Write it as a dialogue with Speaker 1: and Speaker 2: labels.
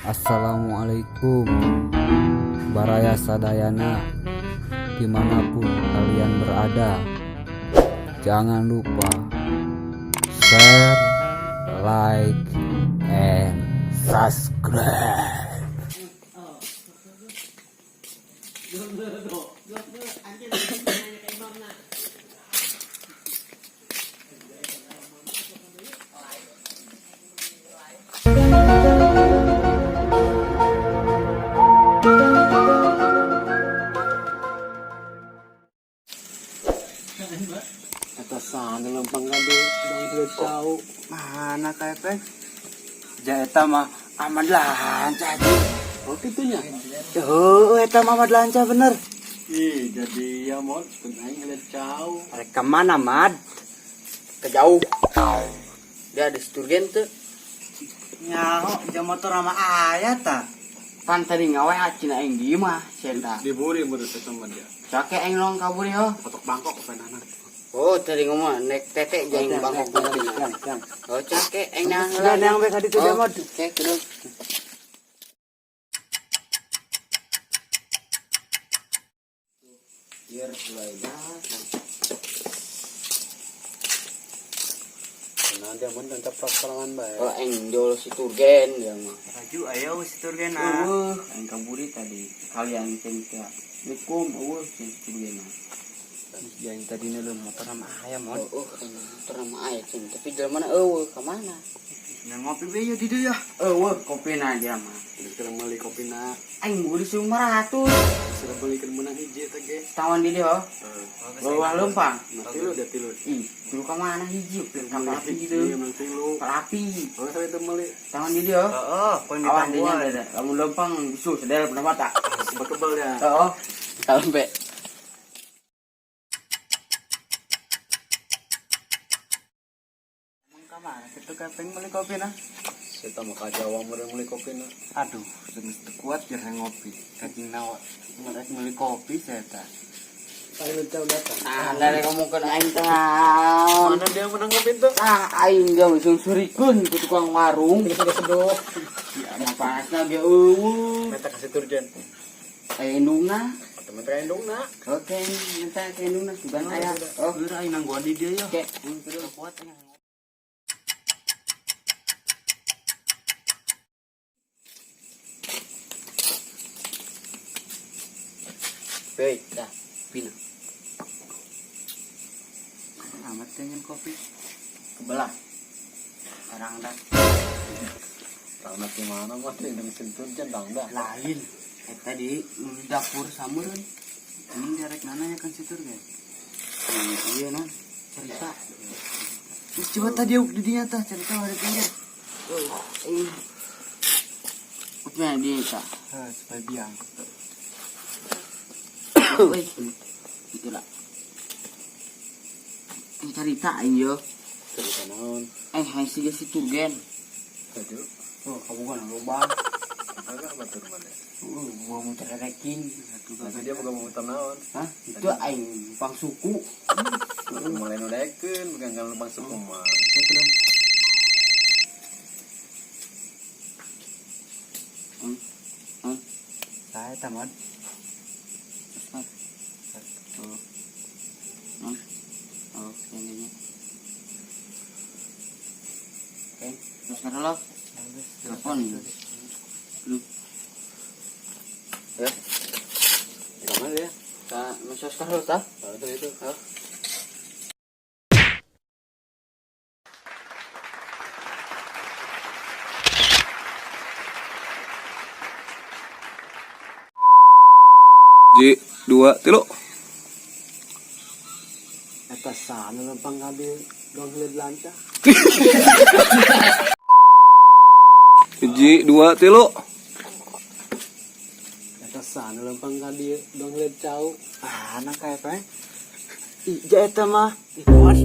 Speaker 1: Assalamualaikum baraya sadayana, dimanapun kalian berada. Jangan lupa share, like, and subscribe.
Speaker 2: Eta sana lempang kade dong sudah tahu.
Speaker 3: Mana kayak teh? Ja eta mah Ahmad Lanca ji.
Speaker 2: Oh, gitunya.
Speaker 3: Heuh, eta mah Ahmad Lanca bener.
Speaker 2: Ih, jadi ya mon, aing ngeliat jauh.
Speaker 3: Rek ka mana, Mad?
Speaker 4: Ke jauh. Dia ada sturgen tuh.
Speaker 3: Nyaho jam motor sama ayah ta.
Speaker 4: Pan tadi ngawe cina aing di mah senta.
Speaker 2: Diburi menurut sama dia.
Speaker 4: Cake aing long kabur yo.
Speaker 2: Kotok Bangkok ke anak.
Speaker 4: Oh, tadi ngomong nek tete jeung Bangkok.
Speaker 3: Yang, yang.
Speaker 4: Oh, cake aing nang
Speaker 3: Sudah nang bae ka ditu dia, Mod.
Speaker 4: Cek dulu. Biar mulai dah.
Speaker 2: Nah, dia mon dan caprak serangan bae.
Speaker 4: Oh, aing jol si Turgen dia mah.
Speaker 3: Raju ayo si Turgen ah.
Speaker 4: Eueuh, aing kaburi tadi kalian ceng teh. Assalamualaikum, eueuh si Turgen.
Speaker 3: Yang tadi lu motor sama ayah, Mod.
Speaker 4: Oh, aing motor sama aya ceng, tapi jalan mana eueuh ka mana?
Speaker 3: Nah, ngopi be ya di dieu ya.
Speaker 4: Eueuh, kopina dia mah.
Speaker 2: Sekarang beli kopi na.
Speaker 4: Aing beli 500.
Speaker 2: Sudah beli kan menang hiji eta ge.
Speaker 4: Tawan di dia. Bawa lempang.
Speaker 2: Nah, tilu dia tilu.
Speaker 4: Ih, tilu ka mana hiji? Pilih kapal api gitu.
Speaker 2: Iya, menang tilu.
Speaker 4: Kapal api.
Speaker 2: Oh, saya itu beli.
Speaker 4: Tawan di dia.
Speaker 3: Heeh, poin
Speaker 4: Awan dinya ada. Lamun lempang bisu sedel pendapat tak.
Speaker 2: Bekebel ya.
Speaker 4: Heeh. Kalempe.
Speaker 3: Emang ka mana kitu kapeng beli kopi nah?
Speaker 2: Saya mah ka Jawa meureun meuli kopi na.
Speaker 3: Aduh, geus teu kuat jeung ngopi. Kacing nawa merek beli kopi saya ta.
Speaker 2: Aing jauh datang.
Speaker 4: Ah, dari ngomongkeun aing teh. naon.
Speaker 2: Mana dia menang kopi tuh?
Speaker 4: Ah, aing ge langsung surikeun ke tukang warung.
Speaker 2: Sudah seduh.
Speaker 4: Ya, mah panasna ge eueuh.
Speaker 2: Meta kasih turjen.
Speaker 4: Aya indungna.
Speaker 2: Atau meta indungna.
Speaker 4: Oke, minta ke indungna sugan aya. Oh,
Speaker 3: Heuh, aing nangguan di dieu ya.
Speaker 4: oke. Aing teu kuat aing. Baik, dah, pina.
Speaker 3: Amat teh kopi.
Speaker 4: Kebelah. Orang dah
Speaker 2: Tanah di mana mah teh indung sin turjen dang dah.
Speaker 4: lain. Eta di dapur samureun.
Speaker 3: Emang direk nana ya kan si Turgen?
Speaker 4: Iya non, cerita.
Speaker 3: Terus coba tadi di dinya tah cerita ada pinggir.
Speaker 4: Eh. Upnya di ta.
Speaker 3: Heh, supaya biang.
Speaker 4: Weh, itulah. Ini cerita aing yo.
Speaker 2: Cerita naon?
Speaker 4: Eh, hai si si Turgen.
Speaker 2: Aduh.
Speaker 4: Oh, kamu kan loba.
Speaker 2: Agak batur mana?
Speaker 4: Gua mau tererekin.
Speaker 2: Nanti dia bukan mau muter naon.
Speaker 4: Hah? Itu aing pang suku.
Speaker 2: Mulai nodekeun, bukan kan lubang suku mah.
Speaker 4: Cek dong.
Speaker 3: Saya ta, Mod.
Speaker 4: Oscar. Oh. Non. Oh, kayaknya. Oke, Oscar lo. Telepon. Lu. Ya,
Speaker 2: Di mana dia?
Speaker 4: ta Mas Oscar lo ta?
Speaker 2: Oh, itu itu.
Speaker 4: Oh.
Speaker 1: Ji, dua, tilu.
Speaker 2: Eta sana lempang kade dong hilir lanca.
Speaker 1: Hiji, dua, tilu.
Speaker 2: Eta sana lempang kade dong hilir cau.
Speaker 3: Ah, anak kayak apa? Ih, ja eta mah. Ih, kuat.